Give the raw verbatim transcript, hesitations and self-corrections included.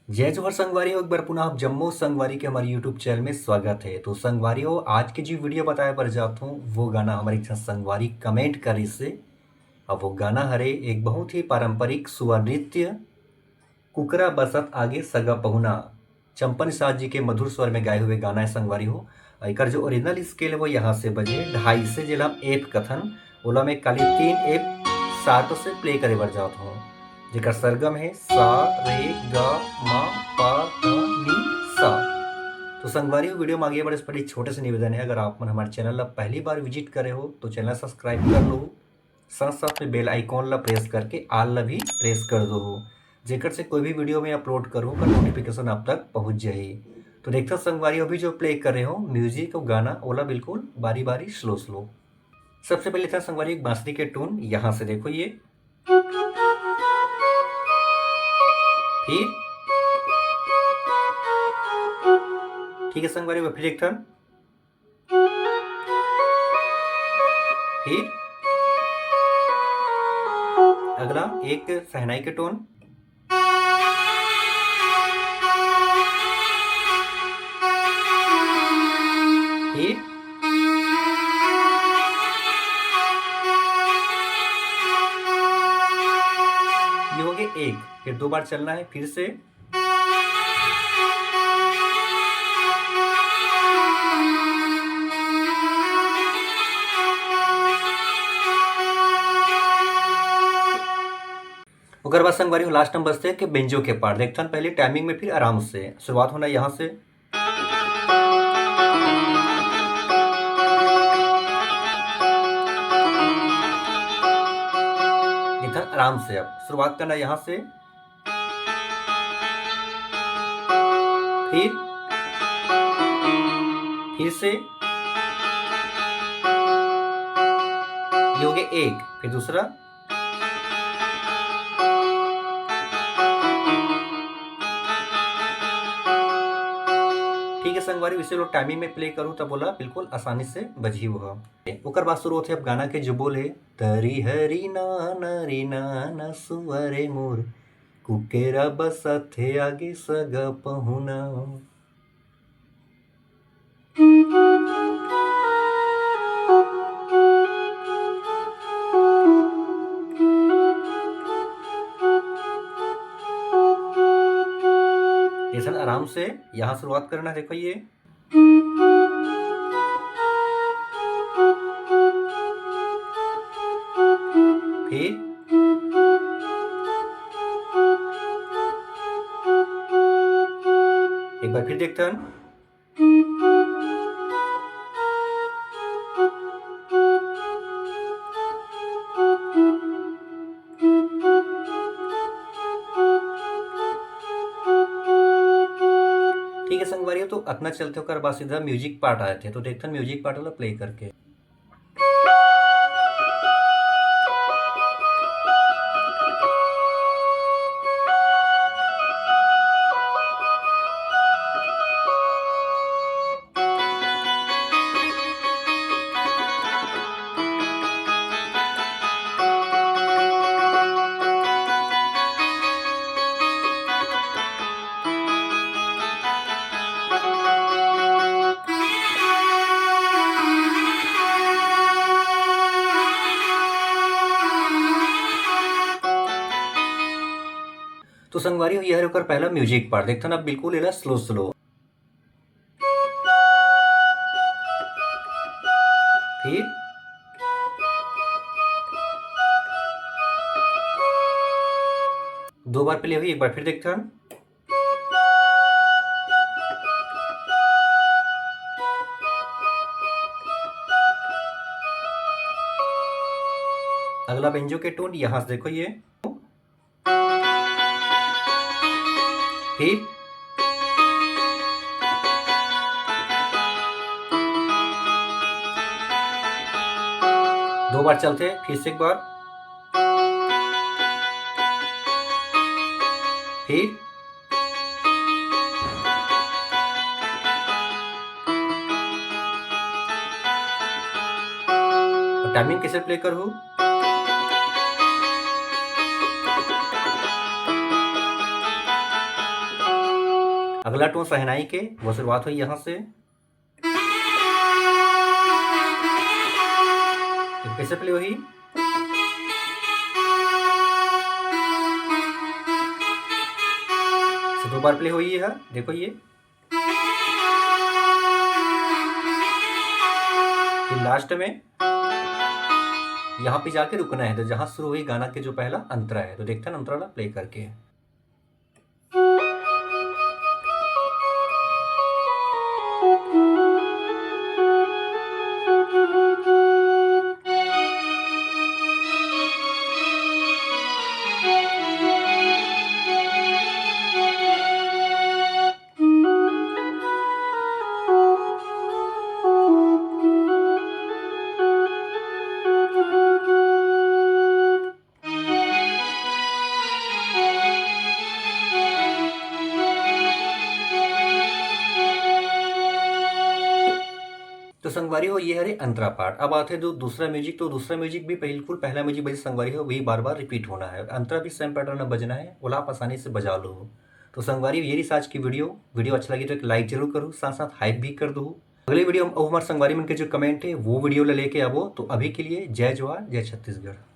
जय जोहार संगवारी हो, एक बार पुनः आप जम्मो संगवारी के हमारे YouTube चैनल में स्वागत है। तो संगवारी हो, आज के जो वीडियो बताए बर जात हूँ, वो गाना हमारे एक झन संगवारी कमेंट करिस हे। अब वो गाना हरे एक बहुत ही पारंपरिक सुअर नृत्य, कुकरा बसत आगे सगा पहुना, चंपा निषाद जी के मधुर स्वर में गाए हुए गाना है संगवारी हो। एकर जो ओरिजिनल स्केल है वो यहाँ से बजे ढाई से, जेला हम एफ कथन, ओला मैं खाली तीन एफ शार्प से प्ले करे बर जात हूँ, जेकर सरगम है सा, रे, गा, मा, पा, धा, नी, सा। तो संगवारी हो, वीडियो में आगे बढ़े से पहले एक छोटे से निवेदन है, अगर आप मन हमारे चैनल ला पहली बार विजिट करे हो तो चैनल सब्सक्राइब कर लो, साथ साथ में बेल आइकॉन ला प्रेस करके ऑल ला भी प्रेस कर दो हो, जेकर से कोई भी वीडियो में अपलोड करूँ ओकर नोटिफिकेशन आप तक पहुँच जाही। तो देखथन संगवारी, अभी जो प्ले कर रहे हो म्यूजिक और गाना, ओला बिल्कुल बारी बारी, स्लो स्लो। सबसे पहले था संगवारी एक बांसुरी के टोन, यहाँ से देखो ये, फिर ठीक है संगवारी, फिर एक टर्न, फिर अगला एक शहनाई के टोन, फिर ये हो गए एक, फिर दो बार चलना है फिर से। ओकर बाद संगवारी हो लास्ट नंबर से के बेंजो के पार्ट देखथन, पहले टाइमिंग में, फिर आराम से शुरुआत होना यहाँ से। देखथन आराम से, अब शुरुआत करना यहाँ से, फिर फिर से ये हो गया एक, फिर दूसरा। ठीक है संगवारी, इसे लोग टाइमिंग में प्ले करूँ तब बोला बिल्कुल आसानी से बजही वो। ओकर बाद शुरू होते अब गाना के जो बोल है, तरी हरी ना, नरी ना, ना सुअरे मोर, कुकेरा बसथे आगे सगा पहुना। जैसन आराम से यहाँ शुरुआत करना, देखो ये, फिर एक बार फिर देखथन। ठीक है संगवारी हो, तो अतना चलते ओकर बाद सीधा म्यूजिक पार्ट आए थे, तो देखथन म्यूजिक पार्ट वाला प्ले करके। तो संगवारी हो, ये हरे ओकर पहला म्यूजिक पार्ट। देखथन अब बिल्कुल एला स्लो स्लो। फिर दो बार प्ले हुई, एक बार फिर देखथन। अगला बेंजो के टोन यहाँ से देखो ये, फिर दो बार चलते, फिर से एक बार, फिर टाइमिंग कैसे प्ले करूँ? अगला टोन शहनाई के, वो शुरुआत होही यहाँ से। तो कैसे प्ले होही? तो दो बार प्ले होही है, देखो ये। फिर लास्ट में यहाँ पे जाके रुकना है, तो जहाँ शुरू होही गाना के जो पहला अंतरा है, तो देखते हैं अंतरा ला प्ले करके। तो संगवारी हो, ये हरे अंतरा पाठ। अब आथे जो दूसरा म्यूजिक, तो दूसरा म्यूजिक भी बिल्कुल पहला म्यूजिक बजे संगवारी हो, वही बार बार रिपीट होना है। अंतरा भी सेम पैटर्न में बजना है, ओला आप आसानी से बजा लो। तो संगवारी, ये रही आज की वीडियो। वीडियो अच्छा लगे तो एक लाइक जरूर करो, साथ साथ हाइप भी कर दो। अगले वीडियो में अउ हमारे संगवारी मन के जो कमेंट है, वो वीडियो ला लेके आबो। तो अभी के लिए जय जोहार, जय छत्तीसगढ़।